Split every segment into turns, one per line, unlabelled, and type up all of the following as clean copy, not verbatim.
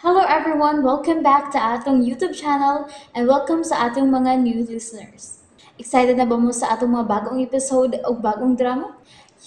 Hello everyone! Welcome back to atong YouTube channel and welcome sa atong mga new listeners. Excited na ba mo sa atong mga bagong episode o bagong drama?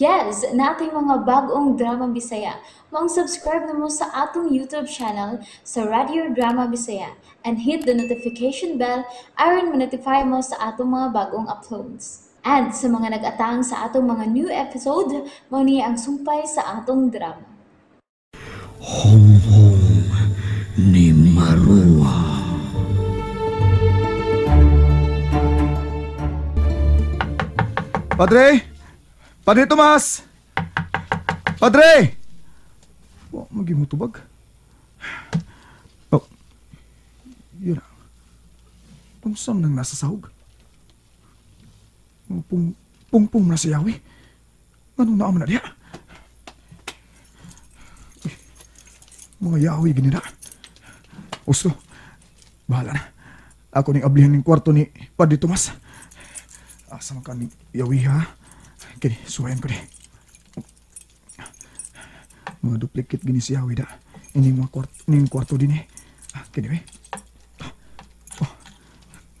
Yes! Nating mga bagong drama Bisaya. Maong subscribe na mo sa atong YouTube channel sa Radio Drama Bisaya and hit the notification bell aron ma-notify mo sa atong mga bagong uploads. And sa mga nag-atang sa atong mga new episode, mao ni ang sumpay sa atong drama.
Honghong ni Marua.
Padre! Padre Tomas! Padre! Wa maging mutubag. Oh. Yun na. Pungsam nang nasa sahog. Pungpung na si Yawi. Anong naaman na diya? Mga Yawi gini na. Usto, bahala na. Ako ning ablihan ng kwarto ni Padre Tomas. Asa man ka ni Yawi ha? Kini, suwayan ko ni. Mga duplicate gini si Yawi da. Ini mga kwarto, ini kwarto din eh. Kini we. Oh,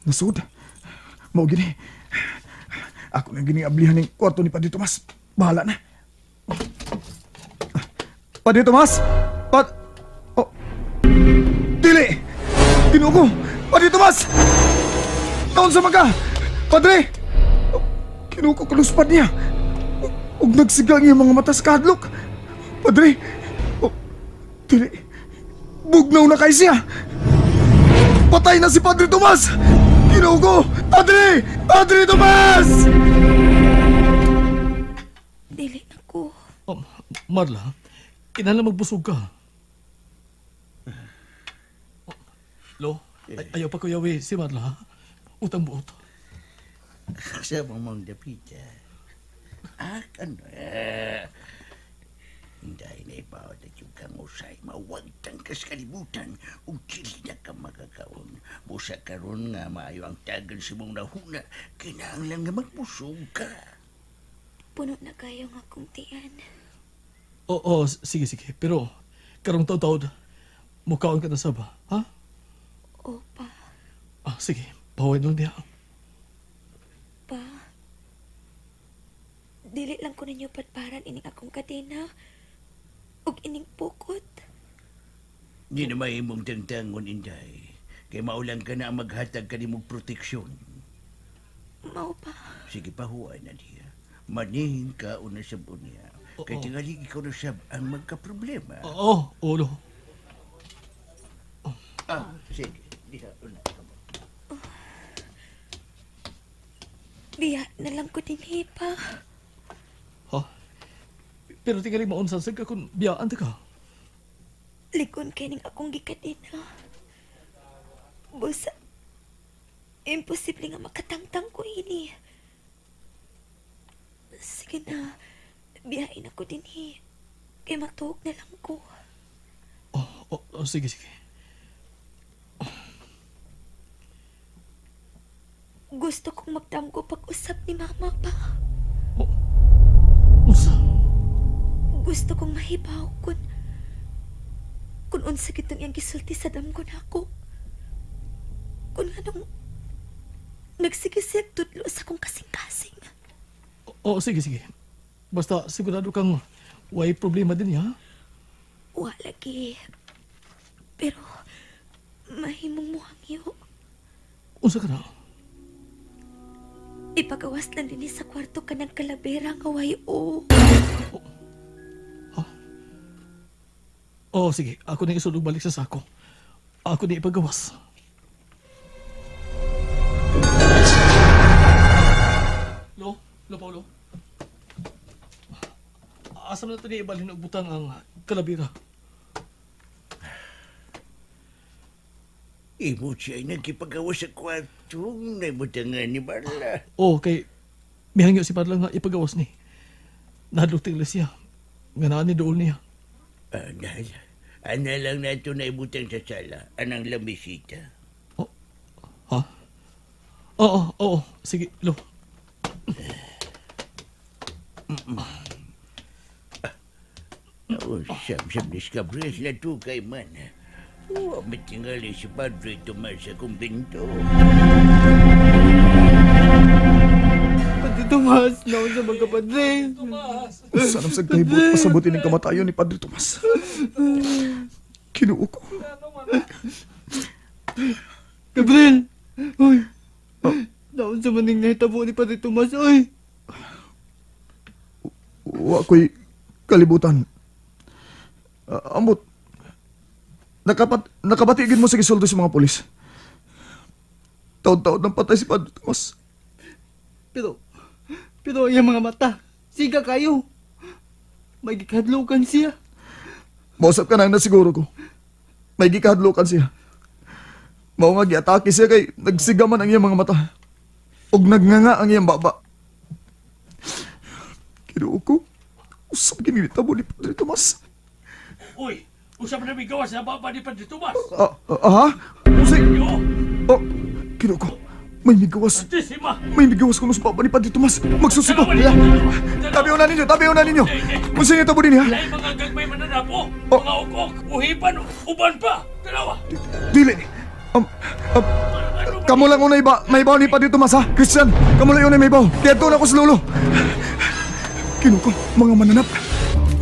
nasud. Mao gini. Ako nang gini ablihan ng kwarto ni Padre Tomas. Bahala na. Padre Tomas! Oh. Dili! Ginoo ko! Padre Tomas! Taon sa maga! Padre! Oh, Ginoo ko kaluspad niya. Ug nagsiga ang iyang mga mata sa kahadlok. Padre! Oh, dili! Bugnaw na kay siya! Patay na si Padre Tomas! Ginoo ko! Padre! Padre Tomas!
Dili ako.
Oh, Marla, kinahanglan magbusog ka. Oh, Lo, ayaw pa ko yawi si Marla. Utang buot.
Sa mamang dapita. Ano Hindi na ibaw na yung kang usay mawagtang kas kalibutan ug dili na ka makakaon. Busa karon nga maayo ang tagal sa mong nahuna, kinahanglan nga magbusog ka.
Puno na kayo nga akong tiyan.
Oo, sige, sige. Pero karong taw-taw, mukaon ka na saba, ha?
Opa.
Ah, sige, paway lang diha.
Pa, dili lang ko ninyo patparan ining akong kadena ug ining pukot.
Di na mahimong tangtangon, Inday. Kay maulang ka na ang maghatag ka nimong proteksyon.
Mao pa.
Sige, pahuway na diha. Manihin ka o nasab niya. Kay tingali ikaw na sab ang magkaproblema.
Oo, ulo.
Ah, sige. Diha, una ka mo.
Biya na lang ko dinhi pa.
Ha? Pero tingali maunsan sa ka kung biyaan ta ka.
Likon kay ning akong gikadena. Busa, imposible nga makatangtang ko ini. Sige na, biyain ako dinhi. Kay matuog na lang ko.
Oh, sige, sige.
Gusto kong magdamgo pag-usap ni Mama pa.
Oh. Unsa?
Gusto kong mahibaw kung unsa gitong iyang gisulti sa damgo nako. Kung anong nagsige siya tudlo sa akong kasing-kasing.
Oo, sige, sige. Basta sigurado kang way problema din niya.
Wa lagi. Pero mahimong muhangyo.
Unsa ka na?
Ipagawas lang din sa kwarto ka ng kalabera nga way o.
Oh, sige. Ako na isulog balik sa sako. Ako na ipagawas. Lo, Paulo. Asa na ito ni ibalhin og butang ang kalabira?
Imo siya ay nagkipagawas sa kwarto. Naibutangan ni Marla.
Oo, kay mihangyo si Marla nga ipagawas ni. Nahadlok tingla siya. Nga naa ni dool niya.
Ana lang nato na ibutang sa sala. Anang lamisita.
Oh, ha? Oo. Sige, Lo.
Oh, siyam-siyam ni Gabriel na to kay man. Wa matingali si Padre Tomas sa kumbento.
Padre Tomas, naon sa mga padre.
Unsa nang sagkahibot pasabutin ang kamatayon ni Padre Tomas? Kinuo ko.
Gabriel! Uy! Naon sa maning nahitabo ni Padre Tomas, uy!
Wa ko'y kalibutan. Ambot. Nakabatigin mo sa gisuldo sa mga pulis. Taon-taon nang patay si Padre Tomas.
Pero ang mga mata, siga kayo. May gikadlukan siya.
Mausap ka na nasiguro ko. May gikadlukan siya. Mao nga giatake siya kay nagsigaman ang iyang mga mata. Og nagnganga ang iyang baba. Kinuo ko, usap ginitabo ni Padre Tomas.
Uy, usap na migawas sa baba ni Padre Tomas.
Ha? Usay? Oh, kinuo ko, may migawas. May migawas kuno sa baba ni Padre Tomas. Magsusi ko. Tabi na ninyo, tabi na ninyo. Unsa nitabo din ha?
Lahi mga gagmay mananapo, mga ukok, uhipan, uban pa. Dalawa.
Dili. Kamu lang unay ba, may baw ni Padre Tomas ha? Christian, kamu lang unay may baw. Kaya doon ako sa lolo. Kinuko, mga mananap.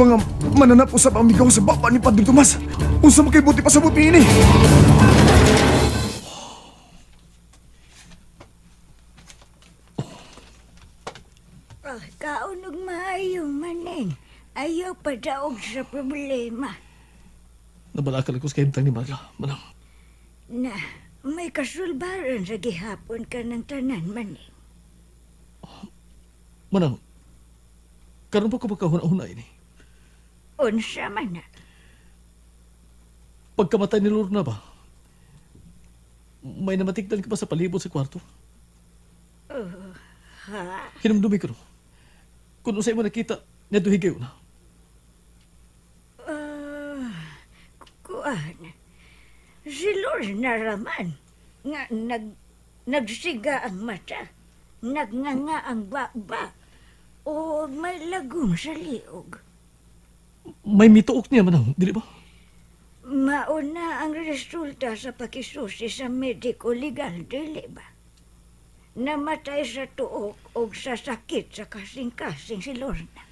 Mga mananap usap ang migaw sa baba ni Padre Tomas. Unsa makay buti pasabot niini.
Kaunog maayo maning. Ayaw padaog sa problema.
Nabalakal ako sa kahimtang ni Marla, manang.
Na, may kasulbaran sa gihapon ka ng tanan, maning.
Manang, karon pa ko pagkahuna-huna ini.
Unsa man na?
Pagkamatay ni Lorna ba, may namatigdan ka ba sa palibot sa kwarto?
Ha?
Hinumdumi ko no. Kung usay mo nakita, naduhigayo na.
Kuan. Si Lorna raman, nga nagsiga ang mata, nagnganga ang baba, o may lagom sa liog.
May mituok niya manang, dili ba?
Mauna ang resulta sa pakisusi sa mediko legal, dili ba? Namatay sa tuok o sa sakit sa kasing-kasing si Lorna.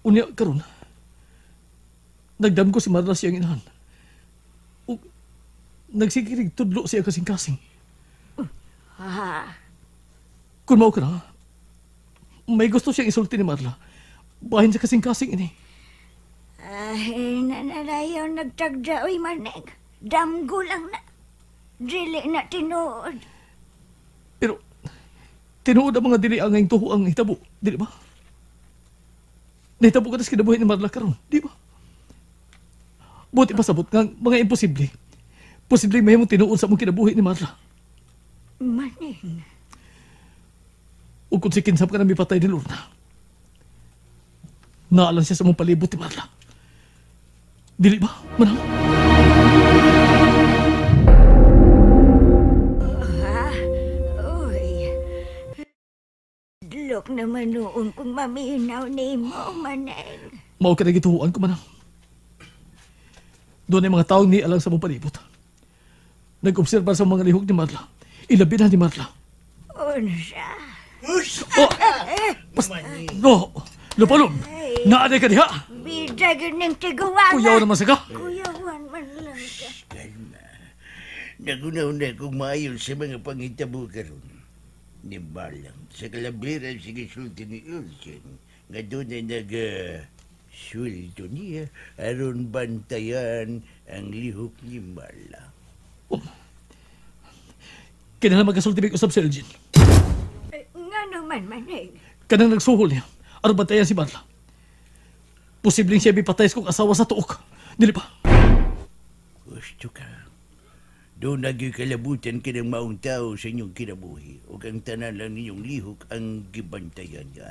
Unya, karon, nagdam ko si Marla siyang inahan. O, nagsigirig tudlo siya kasing-kasing.
Ha?
Kung mao ka na, may gusto siyang isulti ni Marla. Bahin sa kasing-kasing ini.
Ay, nanalayaw nagtagda, oy maneng. Damgo lang na. Dili na tinuod.
Pero, tinuod ang mga dili ang ngayong tuho ang hitabo, dili ba? Nahitabo ka na sa kinabuhi ni Marla karon, di ba? Buti pa sabot nga mga imposible. Posible may mong tinuod sa mong kinabuhi ni Marla.
Maning.
O kung si Kinsap ka na mipatay ni Lorna, naalan siya sa mong palibot ni Marla. Dili ba, manang?
Ha? Uy. Dlok naman noon kung maminaw ni mo, maneng.
Mao ka na gituhuan ko, manang. Doon ay mga taong ni alang sa mong palibot. Nag-obserba sa mga lihok ni Marla. Ilabi na ni Marla.
Unsa?
Oh! No! Lupalon! Naaday ka diha!
Bida ganing tiguan!
Kuyaw naman sa ka!
Kuyawan man lang ka.
Kalma. Nagunaw na kung maayon sa mga pangitabo karon. Ni Balang, sa kalabiran sa gisulti ni Ulchen, nga doon ay nag-sweldo niya aron bantayan ang lihok ni Marla.
Oh. Kinahanglan magkasulti mig usab si Elgin.
Nga naman, Maneng.
Kanang nagsuhol niya, aron bantayan si Marla. Posibleng siya mipatay sa kong asawa sa tuok. Dili pa.
Gusto ka. Doon naging kalabutan ka ng maong tao sa inyong kinabuhi. O ang tanan lang ninyong lihok ang gibantayan niya.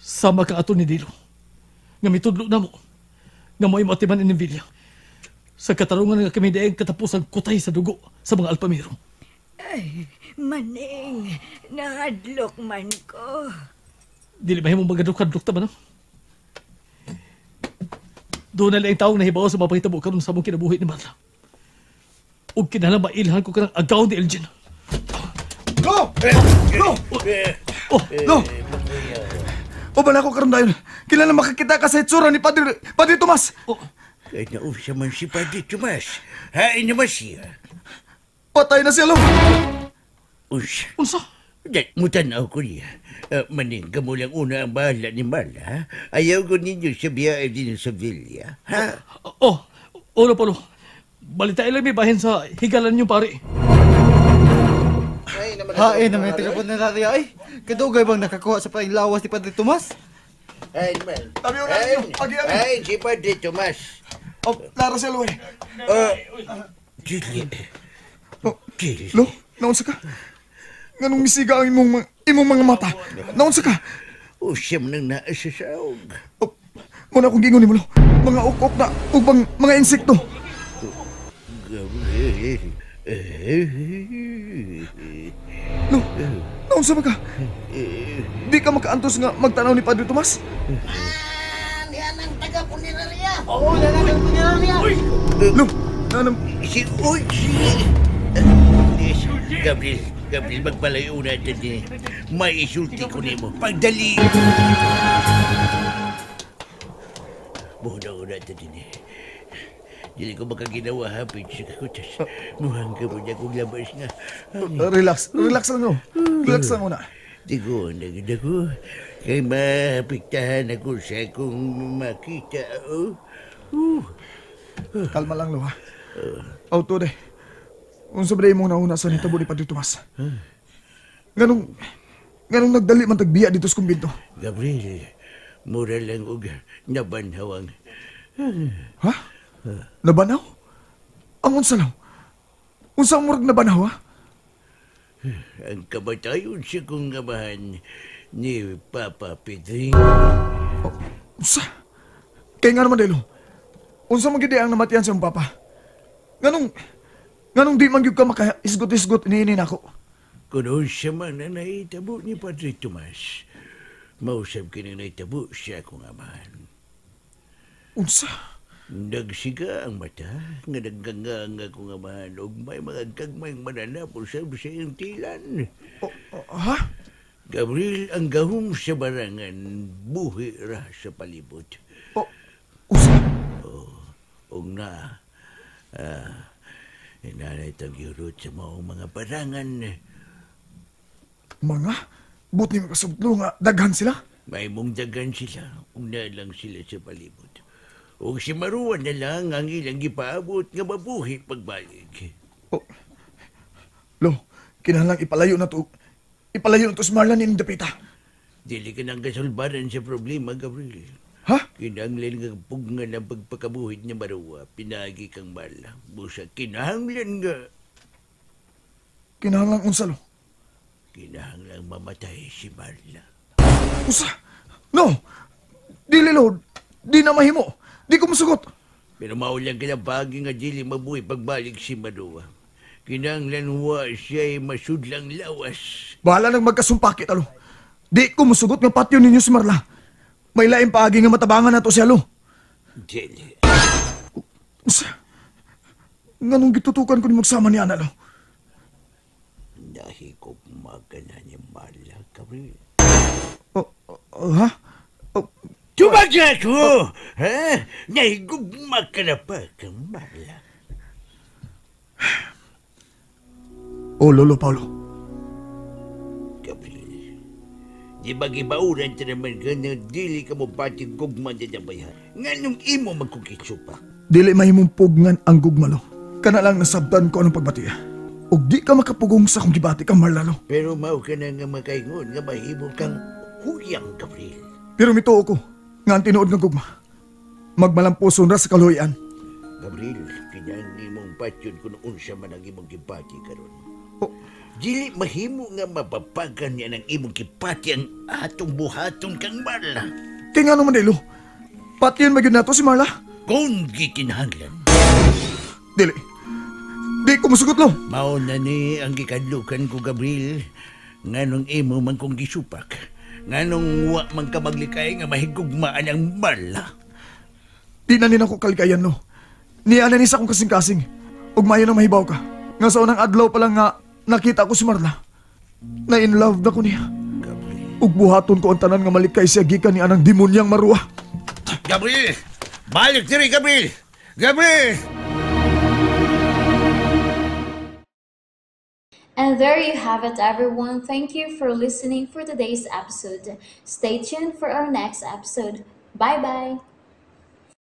Sama ka ato ni Dilo. Nga mitudlo na mo. Nga mo'y matiman ining vilya. Sa katarungan nga kami daing katapusang kutay sa dugo sa mga alpamiro.
Ay, Maning, nahadlok man ko.
Dili ba himong magadlok-hadlok ta ba, no? Doon na lang taong nahibaw sa mapahitabo karon sa mong kinabuhi ni Marla. Ug kinahanglan mailhan ko kanang agaw ni Elgin.
Lo! Lo!
Oh,
Lo! O bala ko karon dayon. Kinahanglan makakita ka sa itsura ni Padre Tomas.
Oh.
Kahit na usa man si Padre Tomas. Hain naman siya.
Patay na siya, Lo.
Unsa?
Unsa?
Dahil mutanaw ko niya. Maning, kamo lang una ang bahala ni Marla, ha? Ayaw ko ninyo siya biyahe din sa villa, ha?
Oh, oh, Polo. Balita lang may bahin sa higalan yung pare.
Hain na may taga-punerarya ay. Kadugay bang nakakuha sa paing lawas ni Padre Tomas?
Hain man.
Tabi ko na ninyo. Agi, agi.
Hain si Padre Tomas.
Oh, Lara siya, Lo eh.
Dili.
Oh,
Dili.
Lo, naunsa ka? Nganong misiga ang imong mga mata? Naunsa ka?
Usam nang naa sa saog.
Oh, muna akong gingon nimo, Lo. Mga ukok na ubang mga insekto. Lo, naunsa ba ka? Di ka makaantos nga magtanaw ni Padre Tomas?
Yan ang taga-punerarya.
Oo, yan ang taga-punerarya.
Lo, nanam...
Si Uchi. Gabriel, Gabriel, magpalayo natin eh. May isulti ko nimo. Pagdali! Buhon natin din eh. Dili ko makaginawa hapit sa kakutas. Muhang ka mo niya kong labas nga.
Relax, relax lang, lo. Relax lang muna.
Di ko, nagda ko. Kay maapektahan ako sa akong makita. Oh.
Kalma lang, lo, ha? Auto, de. Unsa ba imong nauna sa nitabo ni Padre Tomas? Nganong nagdali man tagbiya dito sa kumbinto?
Gabriel, mura lang og nabanhawang.
Ha? Nabanhaw? Ang unsa lang? Unsa ang murag nabanhaw, ha?
Ang kamatayon sa kong amahan ni Papa Pedring.
Oh, unsa? Kaya nga naman, Delo. Unsa man gid ang namatian sa imong papa? Nganong di man gyud ka makaisgot-isgot niini nako?
Kung unsa man ang nahitabo ni Padre Tomas, mausab kini nahitabo siya akong amahan.
Unsa?
Nagsiga ang mata, nga nagganga ang akong amahan, ug may mga gagmayng mananapol sa iyang tilan.
Oh, oh, ha?
Gabriel, ang gahom sa barangan, buhi ra sa palibot.
Oh, unsa?
Oh, ug na, nanay tagyurot sa maong mga barangan.
Mga? But ni makasublo nga, daghan sila?
May mong daghan sila, ug na lang sila sa palibot. O si Maruan na lang ang ilang gipaabot nga mabuhi pagbalik.
Oh. Lo, kinahanglang ipalayo na to. Ipalayo na to si Marla ni Dapita.
Dili ka nang kasulbaran sa problema, Gabriel.
Ha?
Kinahanglan nga pugnan ang pagpakabuhit ni Marua, pinagi kang Marla. Busa, kinahanglan nga.
Kinahanglan unsa, lo?
Kinahanglan mamatay si Marla.
Usa? No! Dili, Lord. Di na mahimo. Di ko musugot.
Pero maulang kinabagi nga dili mabuhi pagbalik si Marua. Kinahanglan wa siya'y masudlang lawas.
Bahala nang magkasumpakit, alo. Di ko musugot nga patyo ninyo si Marla. May laing paagi nga matabangan na to siya, alo.
Dili.
Usa? Nganong gitutukan ko ni magsama ni Ana, alo?
Dahil ko magana ni Marla, Gabriel.
Oh, oh, ha? Oh.
Tumagla ko! Ha? Nahigugma ka na pa kang Marla.
Oh, Lolo Paulo.
Gabriel, di ba gibauran ta naman ka na dili ka mo bating gugma na nabayan? Nganong imo magkukitsupa?
Dili mahimong pugnan ang gugmalo. Kana lang nasabtan ko anong pagbati. Og di ka makapugong sa akong gibati kang Marla, lo.
Pero mao ka na nga makaingon nga mahimo kang huyang, Gabriel.
Pero mituo ko nga ang tinuod nga gugma. Magmalampuson ra sa kaluoyan.
Gabriel, kinahanglan imong patyon kung unsa man ang imong gibati karon.
Oh.
Dili mahimo nga mapapagan niya ng imong gibati ang atong buhaton kang Marla.
Kaya nga naman, Delo, patyon magyud nato si Marla.
Kung gikinahanglan.
Dili. Di ko musugot, lo.
Mao na ni ang gikadlukan ko, Gabriel. Nganong imo man kong gisupak. Nganong wa man ka maglikay nga mahigugmaan ang Marla.
Di na ni nako kalikayan no. Niya na ni sa akong kasing-kasing. Ug maayo nang mahibaw ka. Nga sa unang adlaw pa lang nga nakita ko si Marla. Na in love na ko niya. Ug buhaton ko ang tanan nga malikay siya gikan ni anang demonyang Marwa.
Gabriel! Balik diri, Gabriel! Gabriel!
And there you have it, everyone. Thank you for listening for today's episode. Stay tuned for our next episode. Bye bye.